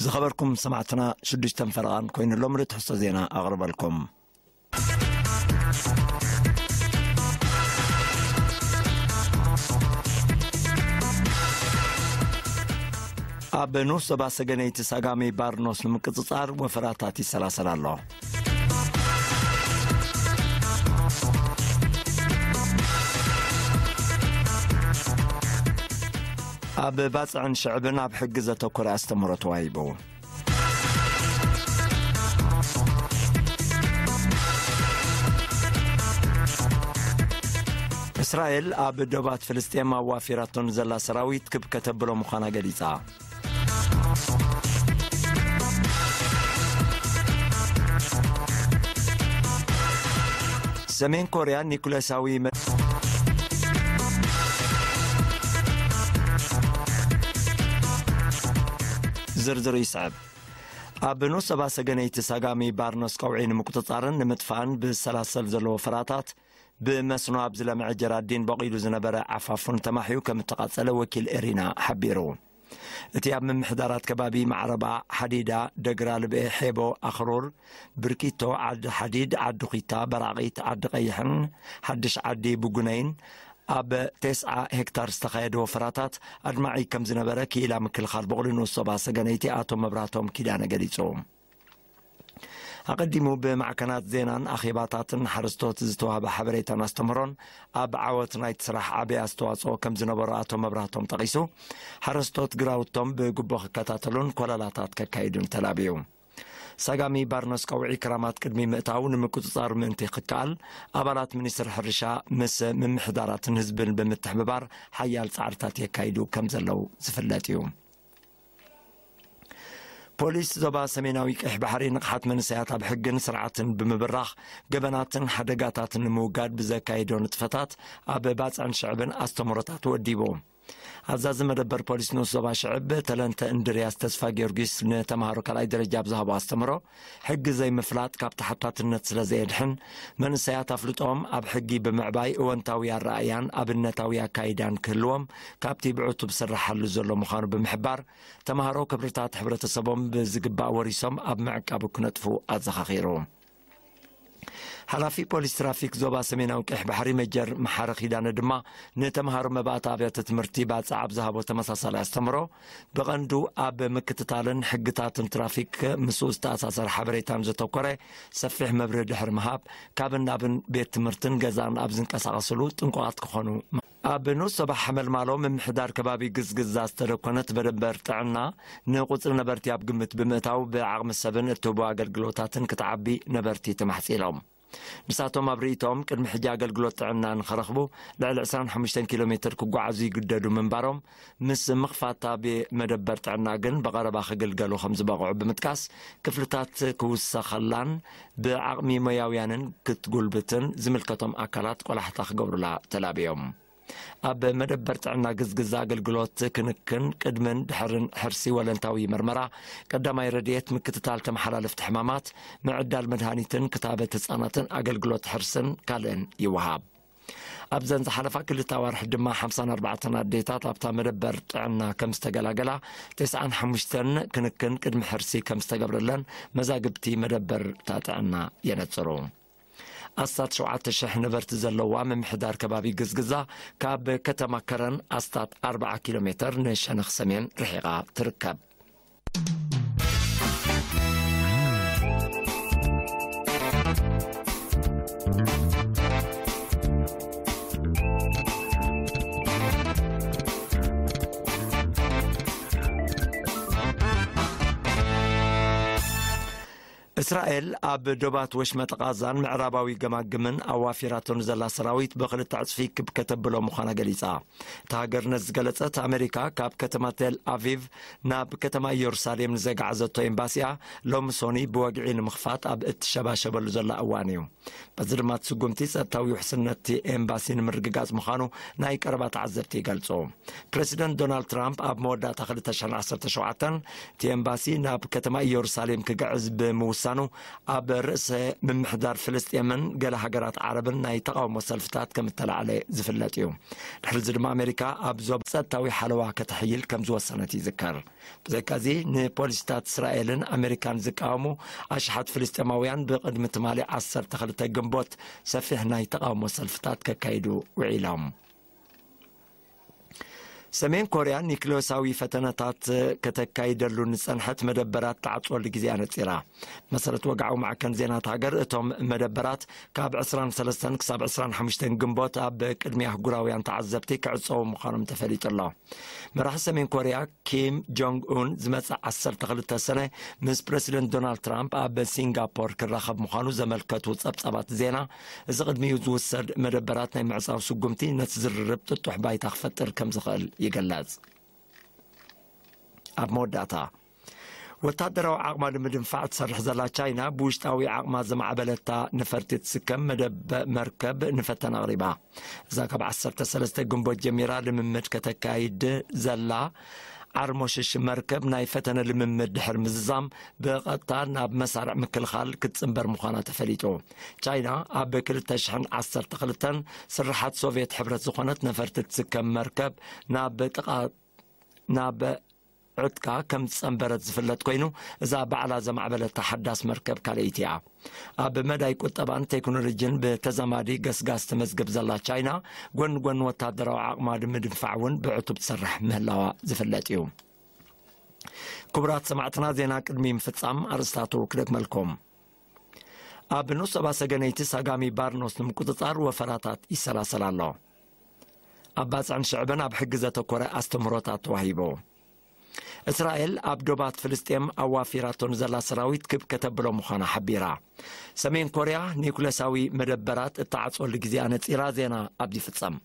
ዝኸበርኩም ሰማዕትና፣ ሽዱሽተን ፈረቓን ኮይኑ ኣሎ ምርት ሕሶ ዜና ኣቕርበልኩም። ኣብ ንኡስ ዞባ ሰገነይቲ ሳጋሚ ባርኖስ ንምቅጽጻር ወፈራታት ይሰላሰል ኣሎ። ኣብ ባጽዕን ሽዕብን ኣብ ሕጊ ዘተኮረ ኣስተምህሮ ተዋሂቡ። እስራኤል ኣብ ዶባት ፍልስጤም ኣዋፊራቶ ንዘላ ሰራዊት ክብ ከተብሎ ምዃና ገሊጻ። ሰሜን ኮርያ ኒኩሌሳዊ መ-፣ ዝርዝሩ ይስዕብ። ኣብ ንኡስ ዞባ ሰገነይቲ ሳጋሚ ባርኖስ ቀውዒ ንምቁጽጻርን ንምጥፋእን ብሰላሰል ዘለዎ ፈራታት ብመስኖ ኣብ ዝለምዐ ጀራዲን በቒሉ ዝነበረ ዓፋፉን ተማሕዩ ከም እተቓጸለ ወኪል ኤሪና ሓቢሩ። እቲ ኣብ ምምሕዳራት ከባቢ ማዕረባ፣ ሓዲዳ፣ ደግራ ልብኤ፣ ሔቦ፣ ኣኽሩር፣ ብርኪቶ፣ ዓዲ ሓዲድ፣ ዓዲ ኹይታ፣ በራቒት፣ ዓዲ ቀይሕን ሓድሽ ዓዲ ብጉነይን ኣብ ተስዓ ሄክታር ዝተኻየደ ወፈራታት ኣድማዒ ከም ዝነበረ ክኢላ ምክልኻል በቕሊ ንኡስ ዞባ ሰገነይቲ ኣቶ መብራህቶም ኪዳነ ገሊጹ። ኣቐዲሙ ብማዕከናት ዜናን ኣኼባታትን ሓረስቶት ዝተዋህበ ሓበሬታን ኣስተምህሮን ኣብ ዓወት ናይቲ ስራሕ ዓቢ ኣስተዋጽኦ ከም ዝነበሮ ኣቶ መብራህቶም ጠቒሱ፣ ሓረስቶት ግራውቶም ብግቡእ ክከታተሉን ኮለላታት ከካይዱን ተላብዩ። ሳጋሚ ባርኖስ ቀውዒ ክራማት ቅድሚ ምእታው ንምቁጽጻር ምእንቲ ክከኣል፣ ኣባላት ሚኒስትሪ ሕርሻ ምስ ምምሕዳራትን ህዝብን ብምትሕብባር ሓያል ጻዕርታት የካይዱ ከም ዘለዉ ዝፍለጥ እዩ። ፖሊስ ዞባ ሰሜናዊ ቀይሕ ባሕሪ ንቕሓት መንእሰያት ኣብ ሕግን ስርዓትን ብምብራኽ ገበናትን ሓደጋታትን ንምውጋድ ብዘካየዶ ንጥፈታት ኣብ ባጽዕን ሽዕብን ኣስተምህሮታት ወዲቡ። ኣዛዚ መደበር ፖሊስ ንኡስ ዞባ ሽዕብ ተለንተ እንድርያስ ተስፋ ጊዮርጊስ ንተምሃሮ ካልኣይ ደረጃ ኣብ ዝሃቦ ኣስተምህሮ፣ ሕጊ ዘይምፍላጥ ካብ ተሓታትነት ስለ ዘየድሕን፣ መንእሰያት ኣፍልጦኦም ኣብ ሕጊ ብምዕባይ እወንታዊ ኣረኣእያን ኣብነታዊ ኣካይዳን ክህልዎም ካብቲ ብዕቱብ ዝስራሓሉ ዘሎ ምዃኑ ብምሕባር፣ ተምሃሮ ክብርታት ሕብረተሰቦም ብዝግባእ ወሪሶም ኣብ ምዕቃቡ ክነጥፉ ኣዘኻኺሩ። ሓላፊ ፖሊስ ትራፊክ ዞባ ሰሜናዊ ቀይሕ ባሕሪ ሜጀር መሓረ ኪዳነ ድማ፣ ንተምሃሮ መባእቲ ኣብያተ ትምህርቲ ባጽዕ ኣብ ዝሃቦ ተመሳሳሊ ኣስተምህሮ፣ ብቐንዱ ኣብ ምክትታልን ሕግታትን ትራፊክ ምስኡ ዝተኣሳሰር ሓበሬታን ዘተኮረ ሰፊሕ መብርሂ ድሕሪ ምሃብ፣ ካብን ናብን ቤት ትምህርትን ገዛን ኣብ ዝንቀሳቐስሉ ጥንቁቓት ክኾኑ። ኣብ ንኡስ ዞባ ሓመልማሎ ምምሕዳር ከባቢ ግዝግዛ ዝተደኮነት መደበር ጥዕና፣ ንቁጽሪ ነበርቲ ኣብ ግምት ብምእታው፣ ብዓቕሚ ሰብን እትህቦ ኣገልግሎታትን ክትዓቢ ነበርቲ ተማሕጺሎም። ንሳቶም ኣብ ርእይቶኦም፣ ቅድሚ ሕጂ ኣገልግሎት ጥዕና ንኽረኽቡ ልዕሊ ዕስራን ሓሙሽተን ኪሎ ሜትር ክጓዓዙ ይግደዱ ምንባሮም፣ ምስ ምኽፋት ኣብ መደበር ጥዕና ግን ብቐረባ ክግልገሉ ከም ዝበቕዑ ብምጥቃስ፣ ክፍልታት ክውሰኸላን ብዓቕሚ ሞያውያንን ክትጉልብትን ዝምልከቶም ኣካላት ቆላሕታ ክገብሩላ ተላብዮም። ኣብ መደበር ጥዕና ግዝግዛ ኣገልግሎት ክንክን፣ ቅድምን ድሕርን ሕርሲ፣ ወለንታዊ መርመራ፣ ቀዳማይ ረድኤት፣ ምክትታል ተመሓላለፍቲ ሕማማት፣ ምዕዳል መድሃኒትን ክታበት ህጻናትን ኣገልግሎት ሕርስን ካልእን ይወሃብ። ኣብዘን ዝሓለፋ ክልተ ኣዋርሕ ድማ ሓምሳን ኣርባዕተን ኣዴታት ኣብታ መደበር ጥዕና ከም ዝተገላገላ፣ ተስዓን ሓሙሽተን ክንክን ቅድሚ ሕርሲ ከም ዝተገብረለን መዛግብቲ መደበርታ ጥዕና የነጽሩ። ኣስታት ሸውዓተ ሽሕ ነበርቲ ዘለዋ ምምሕዳር ከባቢ ግዝግዛ፣ ካብ ከተማ ከረን ኣስታት ኣርብዓ ኪሎ ሜተር ንሸነኽ ሰሜን ርሒቓ ትርከብ። እስራኤል ኣብ ዶባት ወሽመጥ ቓዛን ምዕራባዊ ገማግምን ኣዋፊራቶ ንዘላ ሰራዊት ብኽልተ ዕጽፊ ክብ ከተብሎ ምዃና ገሊጻ። እታ ሃገር ነዚ ዝገለጸት፣ ኣመሪካ ካብ ከተማ ቴል ኣቪቭ ናብ ከተማ ኢየሩሳሌም ንዘጋዕዘቶ ኤምባሲኣ ሎሚ ሶኒ ብወግዒ ንምኽፋት ኣብ እትሸባሸበሉ ዘላ እዋን እዩ። በዚ ድማ እቲ ስጉምቲ ጸጥታዊ ውሕስነት እቲ ኤምባሲ ንምርግጋጽ ምዃኑ ናይ ቀረባ ተዓዘብቲ ይገልጹ። ፕረሲደንት ዶናልድ ትራምፕ ኣብ መወዳእታ ክልተ ሽሕን ዓሰርተ ሸውዓተን እቲ ኤምባሲ ናብ ከተማ ኢየሩሳሌም ክግዕዝ ብምውሳኑ፣ ምዃኑ ኣብ ርእሰ ምምሕዳር ፍልስጤምን ገለ ሃገራት ዓረብን ናይ ተቓውሞ ሰልፍታት ከም እተላዕለ ዝፍለጥ እዩ። ድሕሪ እዚ ድማ ኣሜሪካ ኣብ ዞባ ጸጥታዊ ሓለዋ ከተሕይል ከም ዝወሰነት ይዝከር። ብዘይካዚ ንፖሊሲታት እስራኤልን ኣሜሪካን ዝቃወሙ ኣሽሓት ፍልስጤማውያን ብቕድሚ ትማሊ ዓሰርተ ክልተ ግንቦት ሰፊሕ ናይ ተቓውሞ ሰልፍታት ከካይዱ ውዒሎም። ሰሜን ኮርያ ኒክሌሳዊ ፈተነታት ከተካይደሉ ንጸንሐት መደበራት ትዓጽወሉ ግዜ ኣነጺራ። መሰረት ወግዓዊ ማዕከን ዜናት ሃገር፣ እቶም መደበራት ካብ ዕስራን ሰለስተን ክሳብ ዕስራን ሓሙሽተን ግንቦት ኣብ ቅድሚ ኣህጉራውያን ተዓዘብቲ ክዕጸዉ ምዃኖም ተፈሊጡ ኣሎ። መራሒ ሰሜን ኮርያ ኪም ጆንግ ኡን ዝመጽእ ዓሰርተ ክልተ ሰነ ምስ ፕረሲደንት ዶናልድ ትራምፕ ኣብ ሲንጋፖር ክራኸብ ምዃኑ ዘመልከቱ ጸብጻባት ዜና፣ እዚ ቅድሚኡ ዝውሰድ መደበራት ናይ ምዕጻው ስጉምቲ ነቲ ዝርርብ ጥጡሕ ባይታ ክፈጥር ከም ዝኽእል ይግለጽ። ኣብ መወዳእታ፣ ወታደራዊ ዓቕማ ንምድንፋዕ ትሰርሕ ዘላ ቻይና፣ ብውሽጣዊ ዓቕማ ዘማዕበለታ ነፈርቲ ትስከም መደብ መርከብ ንፈተና ኣቕሪባ። እዛ ካብ ዓሰርተ ሰለስተ ግንቦት ጀሚራ ልምምድ ከተካይድ ዘላ ዓርሞሽሽ መርከብ፣ ናይ ፈተነ ልምምድ ድሕሪ ምዝዛም፣ ብቐጥታ ናብ መሳርዕ ምክልኻል ክትጽንበር ምዃና ተፈሊጡ። ቻይና ኣብ ክልተ ሽሕን ዓሰርተ ክልተን ስርሓት ሶቭየት ሕብረት ዝኾነት ነፈርቲ ትስከም መርከብ ናብ ጥቓ ናብ ዕጥቃ ከም ዝጸንበረት ዝፍለጥ ኮይኑ፣ እዛ ባዕላ ዘማዕበለታ ሓዳስ መርከብ ካልኣይቲ እያ። ኣብ መዳይ ቁጠባን ቴክኖሎጂን ብተዛማዲ ገስጋስ ትመዝግብ ዘላ ቻይና፣ ጎን ጎን ወታደራዊ ዓቕማ ንምድንፋዕ እውን ብዕቱብ ትሰርሕ ምህላዋ ዝፍለጥ እዩ። ክቡራት ሰማዕትና፣ ዜና ቅድሚ ምፍጻም ኣርእስታቱ ክደግመልኩም። ኣብ ንኡስ ዞባ ሰገነይቲ ሳጋሚ ባርኖስ ንምቁጽጻር ወፈራታት ይሰላሰል ኣሎ። ኣብ ባጽዕን ሽዕብን ኣብ ሕጊ ዘተኮረ ኣስተምህሮታት ተዋሂቡ። እስራኤል ኣብ ዶባት ፍልስጤም ኣዋፊራቶ ንዘላ ሰራዊት ክብ ከተብሎ ምዃና ሓቢራ። ሰሜን ኮርያ ኒኩለሳዊ መደበራት እተዓጽወሉ ግዜ ኣነጺራ። ዜና ኣብዚ ይፍጸም።